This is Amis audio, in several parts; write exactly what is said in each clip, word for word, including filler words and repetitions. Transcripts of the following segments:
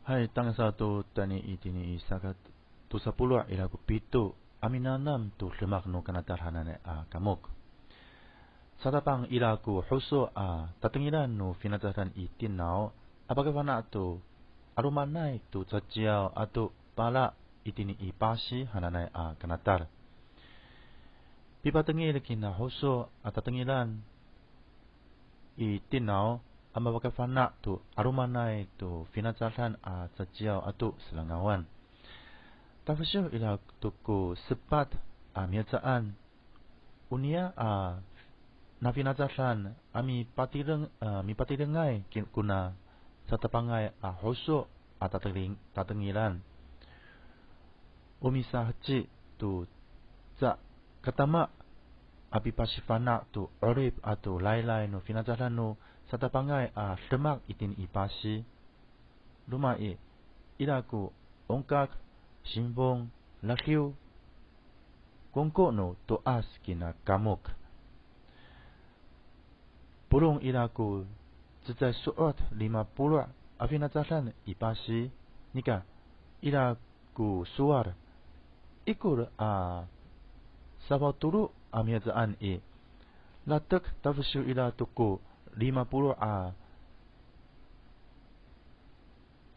Hay, tangasa to tayni itini i saka tosa polo' ira ko pito a minanam to demak no kanatal hananay a kamok. Satapang ira ko hoso a tatengilan no finacadan i tinaw a pakafana' to 'alomanay to caciyaw ato pala itini i pasi hananay a kanatal. Pipatengil kina hoso a tatengilan i tinaw a mapakafana' to 'alomanay to finacadan a caciyaw ato serangawan. Tafesiw ira to ko sepat a mihecaan, oniya a nafinacadan a mipatireng, a mipatirengay ki-, kona satapangay a hoso a tateng-, tatengilan. O misaheci to ca katama a pipasifana' to 'orip ato laylay no finacadan no satapangay a demak itini i pasi. Roma i, ira ko ongkak, sinfong, ladiw, kongko no to'as kina kamok. Polong ira ko cecay so'ot lima polo' a finacadan i pasi, nika ira ko sowal ikor a safaw tolo a mihecaan i, latek tafesiw ira to ko lima polo' a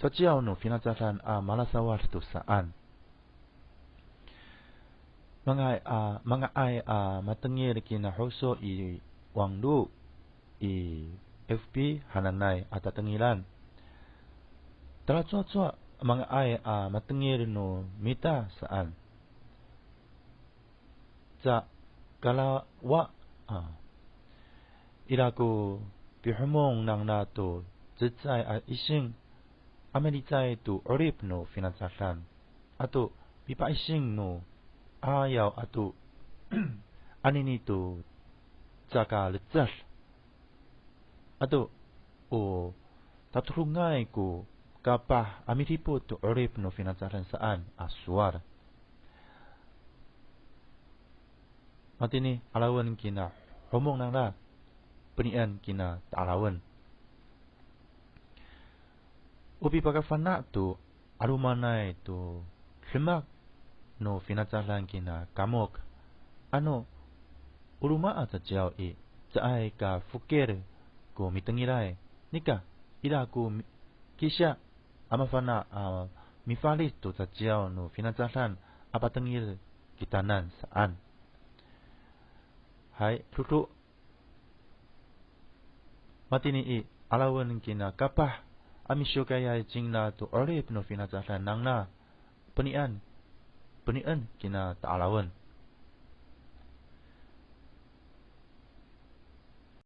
caciyaw no finacadan a malasawad to saan. Manga'ay a, manga'ay a matengil kina hoso i wanglo i F B hananay a tatengilan. Talacowacowa manga'ay a matengil no mita saan. Ca kalawa a, ira ko pihomong nangra to cecay a ising a milicay to 'orip no finacadan ato pipaising no 'ayaw ato anini to caka lecad ato o tatodongay ko kapah a midipot to 'orip no finacadan saan a sowal. Matini 'alawen kina homong nangra, penien kina ta'alawen. O pipakafana' to 'alomanay to demak no finacadan kina kamok, ano o roma a caciyaw i, caay ka fokil ko mitengilay, nika ira ko mi-, kisiya a mafana' a mifalic to caciyaw no finacadan a patengil kitanan saan. Hay, dodo. Matini i, 'alawen kina kapah a misiwkayay cingra to 'orip no finacadan nangra, penien, penien kina ta'alawen.